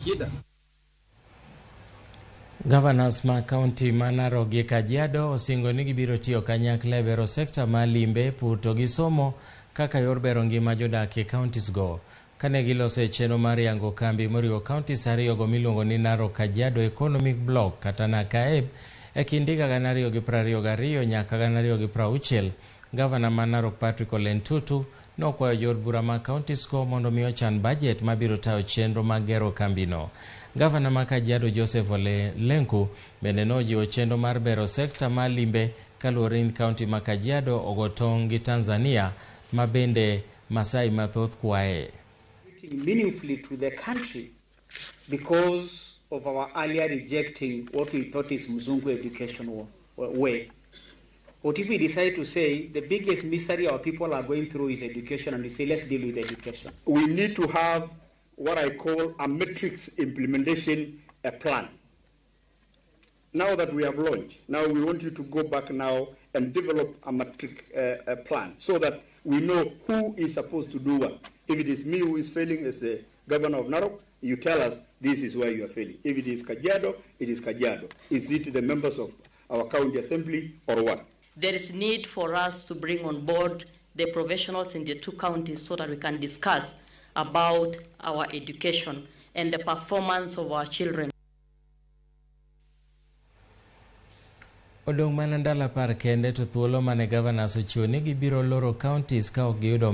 Shida. Governors ma kaunti ma Narok gi Kajiado osingo ni gibiro tiyo kanyakla e bero sekta mar limbe, pur to gi somo kaka yor bero ngima jodak e counties go. Kane giloso e chenro mar yango kambi moriwo counties ariyogo miluongo ni Narok Kajiado Economic Bloc kata NACAEB e kind higa 2022 nyaka 2060, Gavana ma Narok Patrick Ole Ntutu nokwayo jood bura mag counties go mondo mi ochan bajet mabiro tayo chenro mag gero kambino. Gavana ma Kajiado Joseph Ole Lenku bende nojiwo chenro mar bero sekta mar limbe kaluwore ni kaunti ma Kajiado ogo tong' gi Tanzania ma bende Masai mathoth kwaye. Meaningfully to the country because of our earlier rejecting what we thought is Mzungu education way. What if we decide to say the biggest misery our people are going through is education, and we say let's deal with education? We need to have what I call a matrix implementation plan. Now that we have launched, now we want you to go back now and develop a matrix plan so that we know who is supposed to do what. If it is me who is failing as a governor of Narok, you tell us this is where you are failing. If it is Kajiado, it is Kajiado. Is it the members of our county assembly or what? There is need for us to bring on board the professionals in the two counties so that we can discuss about our education and the performance of our children. Odong' mana ndalo 10 kende to thuolo mane governors ochiwo ni gibiro loro counties ka ok giyudo